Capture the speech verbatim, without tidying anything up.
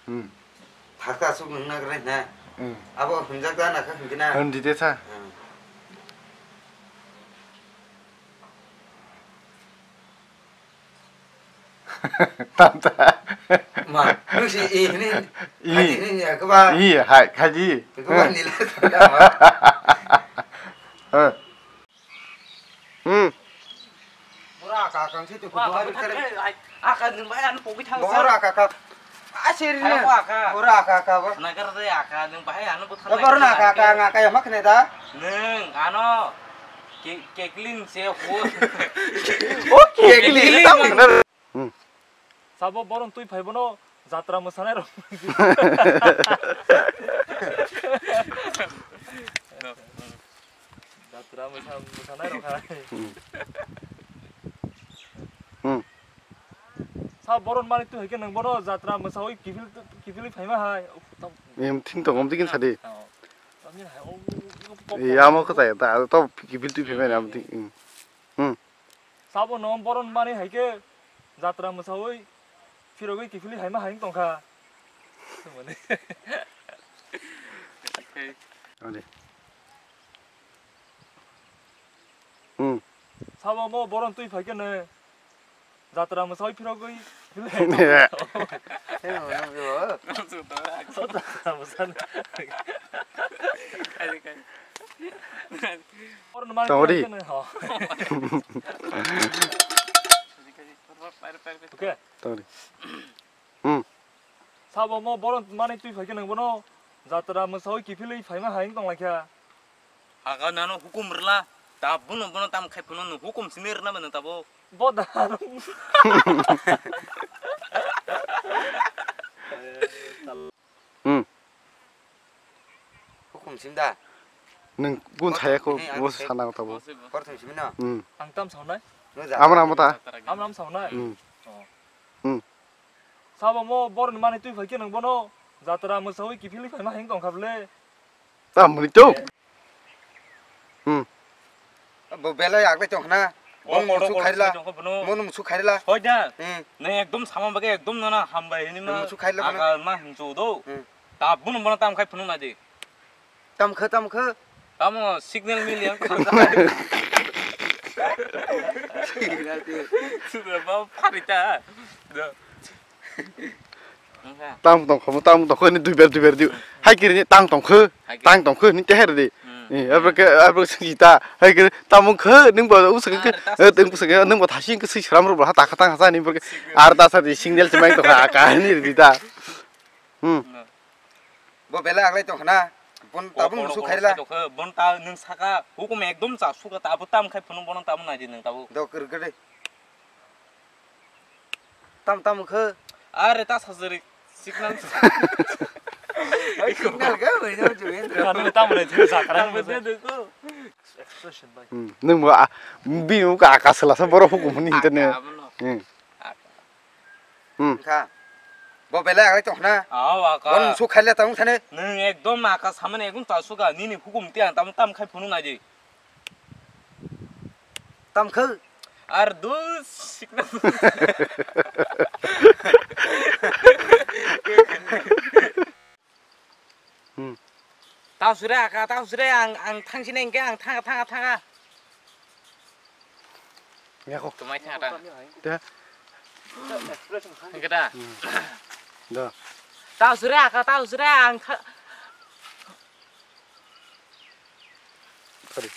Hmm. Thakta aswk nung nang rai na. Hmm. Abo hwnjak da na kha hwnkhe na. Hwn di de sa. Hmm. Tamta. Ma, nung si i hini. I. Khaji hini ya kaba. I, hai, khaji. Kaba nila. Hmm. Hmm. Bora aka kang si tu. Wah, kubuhari kare. Aka nung bai anu pogwi thang. Bora aka ka. Asiri ne. Bora aka. Bora aka ka ba. Nagar de aka nung bai anu buthan. Bora na aka ka nga ka ya mak ne da. Nung ano. Ke-, keklin se ho. O keklin. Keklin. Tam na. Hmm. Sabo boron twi phai bono jatra mwsanai rok. Jatra mwsa-, mwsanai rok hai. Hmm. Hmm. Sa boron mani twi hai khe nang bono jatra mwsawi kiphil, kiphilwi phaima hai. Em thing tong om tikin sadi. Oh. Tamni hai, oh, oh, oh, oh. Iya mo kho tai ta to kiphil twi phaima am thing. Hmm. Hmm. Sabo no boron mani hai khe jatra mwsawi phirogwi kiphilwi haima hai tongkha. Ani. Hmm. Sabo mo boron twi phai khe ne jatra mwsawi phirogwi. Jatra mwsani. Boron mani Tongri. Tongri. Okay. Tongri. Hmm. Sabo mo boron mani twi phai khe nang bono jatra mwsawi kiphilwi phaima hai tong lai kha. Aga nano hukum rwla, ta bono bono tam khai phano no hukum sini rwna mano tabo. Bo da. Hmm. Hukum sim da. Nwng kun saya ko, eh, bo sana ko tabo. Porthom simi no. Hmm. Ang tam sawnai. No ja. Amra amra ta. Amra am sawnai. Hmm. Oh. Hmm. Sabo mo borni mani twi phai khe nwng bono jatra mwsawi kiphilwi phaima hai tong kha bwle. Ta muni to. Hmm. Bo belai aglai tong khna. O bong kotor musuk kotor khairla. Tong kha bono. Mono musuk khairla. Hoi da. Hmm. Nang ekdom sama bagwi ekdom nana hambai hini ma. Musuk khairla bono. Aga ma himchu do. Hmm. Ta bono bono tam khai phunuk na di. Tam kha, tam kha. Tamo signal mili ang. Signal mili. Sudah mau parita. Dah. Tam tong kho, tam tong kho ni duiber duiber di. Hai kiri ni tang tong kho, hai kiri. Tang tong kho ni teher di. Hmm. Eh, abro ke, abro sing ta. Hai kiri tam kho ning bo usuk ke, ah, eh, ning usuk ke, ning bo thasing ke si sram ro ha ta kha tang ha sa ni bro ke. Ar ta sa di signal chemai to kha ka ni di ta. Hmm. Bo belai aglai tong khna. Bon tabung musu khairla. Bon ta nung saka hukum ekdom cha suka ta abo tam khai phunung bono tabung nai di nung tabung. Do kir kir. Tam tam khe. Are ta sajari signal. Ai signal ga bai no juin. Anu tam re jin sakra. Expression bai. Hmm. Nung bo a, bi u ka ka sala sa boro hukum ni intene. Hmm. Hmm. Kha. Bo belai aglai tong khna. Aw, aka. Bon su khaile tang thane. Nung ekdom aka samane ekdom ta suga nini hukum ti ang tam tam khai phunung nai di. Tam khe. Ar dus sikna. Hmm. Tao sure aka, tao sure ang, ang thang sini engke ang thang, thang, thang. Yako. Tumai thang ta. Te. Engke ta. Hmm. Da. Tao sure aka, tao sure ang thang. Sorry.